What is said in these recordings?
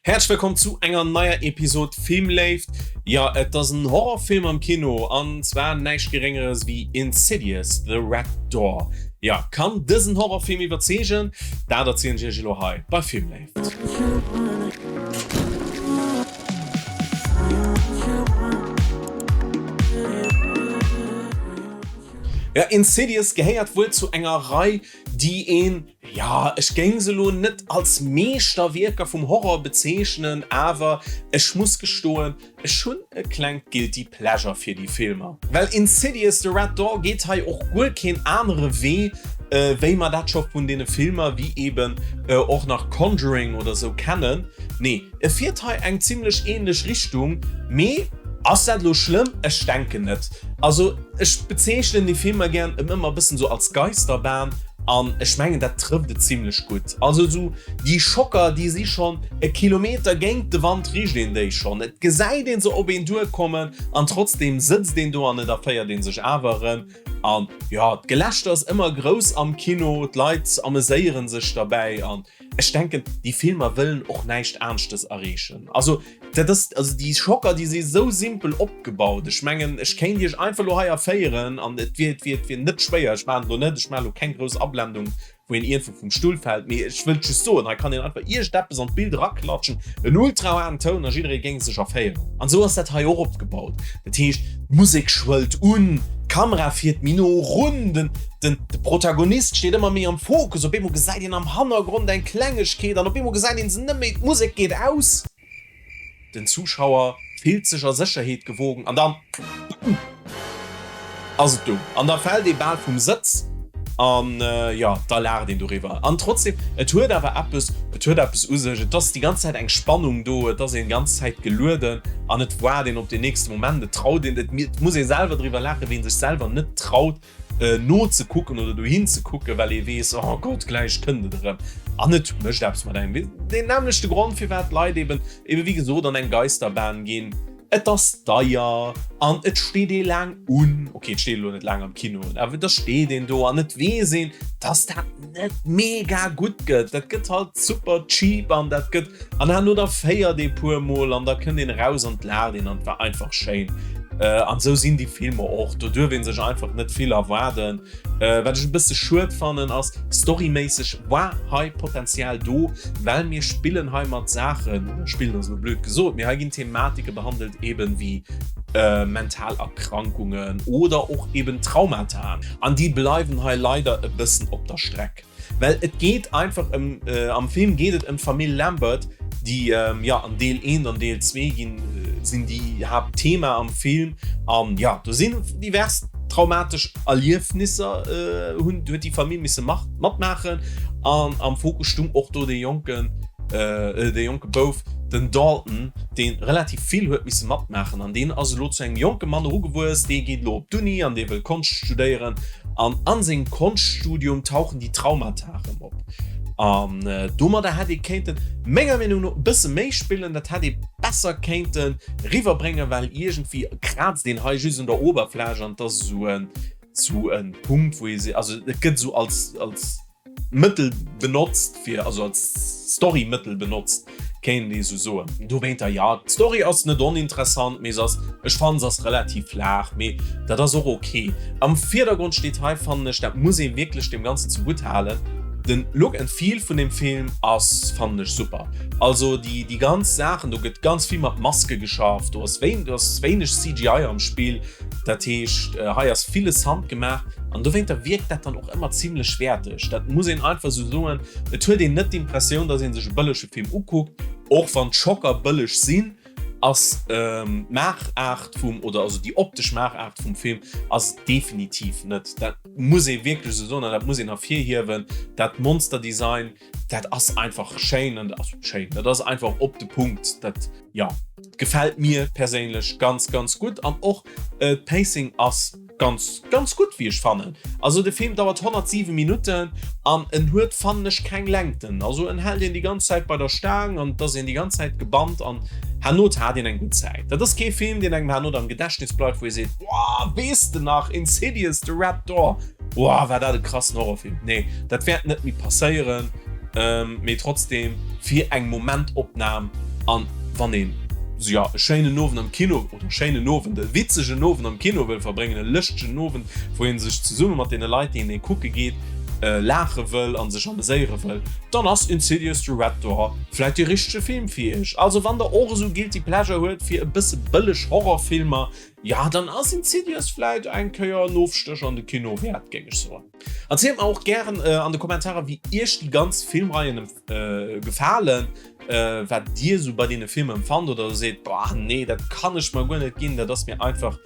Häerzlech wëllkomm zu enger neier Episod Filmléift. Jo, et ass en Horrorfilm am Kino an zwar näischt geréngeres wéi Insidious, The Red Door. Jo, kann dësen Horrorfilm iwwerzeegen? Dat erzielen ech iech elo hei bei Filmléift. Jo, Insidious gehéiert wuel zu enger Rei, déi een Jo, ech géing se elo net als Meeschterwierker vum Horror bezeechnen, awer ech muss gestoen, ech hunn e klengt Guilty Pleasure fir déi Filmer. Well Insidious, The Red Door geet hei och guer keen anere Wee, wéi mer dat scho vun deene Filmer wéi eben och nach Conjuring oder sou kennen. Nee, e fiert hei eng zimlech ähnlech Richtung, mee ass dat elo schlëmm? Ech denken net. Also ech bezeechnen déi Filmer gären ëmmer e bëssen sou als Geisterbahn. An ech mengen dat trëfft et zimlech gutt. Also esou déi Schocker déi si schonn e Kilometer géint de Wand richt een déi schonn. Et gesäit een se op een duerkommen an trotzdeem sëtzt een do an et erféiert een sech awer erëm. An jo, d'Gelächter ass ëmmer grouss am Kino, d'Leit ameséieren sech derbäi an Ech denken, déi Filmer wëllen och näischt aneschtes erreechen. Also, dat ass, also déi Schocker, déi si esou simpel opgebaut. Ech mengen, ech kéint Iech einfach elo hei erféieren an et wier, et wier, et wier net schwéier. Ech maachen et elo net, ech maachen elo keng grouss Ablendung, wou een iergendwou vum Stull fält, mee ech wëllt just soen, hei kann een einfach iergendeppes an d'Bild eraklatschen, en ultra haarden Toun a jidderee géing sech erféieren. An esou ass dat hei och opgebaut. Dat heescht, d'Musek schwëllt un, d'Kamera fiert méi no erun, den. Den Protagonist steet ëmmer méi am Fokus, op eemol gesäit een am Hannergrond eng Klengegkeet an op eemol gesäit een se net méi, d'Musek geet aus, den Zuschauer fillt sech a Sécherheet gewogen an dann, boom, ass et do an da fält ee bal vum Sëtz an jo, da laacht een doriwwer an trotzdem, et huet awer eppes, et huet eppes u sech, et ass déi ganz Zäit eng Spannung do, et ass een ganz Zäit gelueden an et waart een op den nächste Moment, et traut een, et muss ee selwer driwwer laachen, wéi een sech selwer net traut nozekucken oder dohin ze kucken, well ee weess, oh Gott, gläich kënnt et erëm. An et mécht eppes mat engem. Deen nämmlechte Grond, firwat d'Leit eben, eben wéi gesot, an eng Geisterbahn ginn. Et ass deier an et steet ee laang un. Ok, et steet elo net laang am Kino, awer da steet een do an et weess een, dass dat net mega gutt gëtt. Dat gëtt halt super cheap an dat gëtt An herno da féiert ee puer mol an da kënnt een eraus an et laacht een an et war einfach schéin. An esou sinn déi Filmer och, do duerf ee sech einfach net vill erwaarden. Wat ech e bësse schued fannen ass, storyméisseg war hei Potenzial do, well mir spillen hei mat Saachen, oder spillen ass elo blöd gesot, mee hei ginn Thematike behandelt eben wéi mental Erkrankungen oder och eben Traumataen an déi bleiwen hei leider e bëssen op der Streck. Well et geet einfach ëm, am Film geet et ëm d'Famill Lambert, déi, jo, an Deel 1 an Deel 2 ginn, sinn déi Haaptthema am Film. An jo, do sinn divers traumatesch Erliefnisser hunn, huet déi Famill misse matmaachen. An am Fokus stung och do dee jonken, dee jonke Bouf, den Dalton, dee relativ vill huet misse matmaachen. An deen ass elo zu engem jonke Mann erugewuess, dee geet elo op d'Uni an dee wëll Konscht studéieren. An an sengem Konschtstudium tauchen déi Traumata erëm op. An domadder hätt ee kéinten, menger Meenung no, e bësse méi spillen, dat hätt ee besser kéinte riwwerbréngen, well iergendwéi kraazt een hei just un der Oberfläch an et ass esou en, esou e Punkt, wou ee se, also et gëtt esou als, als. Mëttel benotzt fir, also als Storymëttel benotzt, kéint ee sou soen. Dowéinter, jo, d'Story ass net oninteressant, mee se ass, ech fannen se ass relativ flaach, mee dat ass och ok. Am Virdergrond steet hei, fannen ech, dat muss ee wierklech deem Ganzen zegutt halen, den Look and Feel vun deem Film ass, fannen ech, super. Also déi, déi ganz Saachen, do gëtt ganz vill mat Maske geschafft, do ass wéin, do ass wéineg CGI am Spill, dat heescht, hei ass villes handgemaach an dowéinter wierkt dat dann och ëmmer zimlech wäerteg, dat muss een einfach esou soen. Et huet een net d'Impressioun, datt ee sech e bëllege Film ukuckt, och wann d'Schocker bëlleg sinn, ass d'Maachaart vum, oder also déi optesch Maachaart vum Film ass et definitiv net. Dat muss ee wierklech esou soen an dat muss een ervirhiewen. Dat Monsterdesign, dat ass einfach schéin an also schéin, dat ass einfach op de Punkt. Dat, jo, gefält mir perséinlech ganz, ganz gutt an och d'Pacing ass Ganz ganz gutt wéi ech fannen. Also de Film dauert 107 Minutten an en huet fannen ech keng Längten. Also en hält een déi ganz Zäit bei der Staang an et ass een déi ganz Zäit gebannt an hernot hat een eng gutt Zäit. Dat ass kee Film deen engem hernot am Gedächtnis bleift wou ee seet woah weess de nach Insidious The Red Door woah war dat e krassen Horrorfilm. Nee dat wäert net méi passéieren mee trotzdem fir eng Momentopnam. An wann een jo e schéinen Owend am Kino, oder e schéinen Owend, e witzegen Owend am Kino wëll verbréngen, e lëschtegen Owend, wou ee sech zesumme mat deene Leit, déi een ee kucke geet, laache wëll a sech ameséiere wëll, dann ass Insidious, The Red Door vläit dee richtege Film fir iech. Also wann der och esou Guilty Pleasure huet fir e bësse bëlleg Horrorfilmer, jo dann ass Insidious vläit eng Kéier en Ofstéch an de Kino wäert, géing ech soen. Erzielt mer och gären an de Kommentarer wéi iech déi ganz Filmreien gefalen, wat dir esou bei deene Filmer empfannt oder der seet, boah nee dat kann ech mer guer net ginn, dat ass mir einfach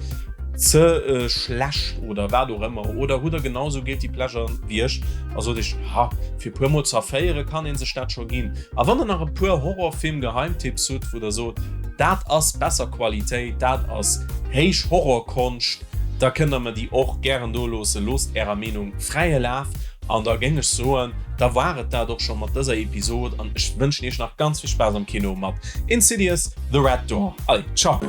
ze schlecht oder wat och ëmmer. Oder hutt der genau esou Guilty Pleasure wéi ech a sot iech, ha fir e puer mol ze erféiere kann ee sech dat scho ginn. A wann der nach e puer Horrorfilm-Geheimtipps hutt, wou der sot, dat ass besser Qualitéit, dat ass héich Horrorkonscht, da kënnt der mer déi och gären do loossen. Loosst ärer Meenung fräie Laf an da géing ech soen, da war et dat och scho mat dëser Episod an ech wënschen iech nach ganz vill Spaass am Kino mat Insidious, The Red Door. Allez, ciao!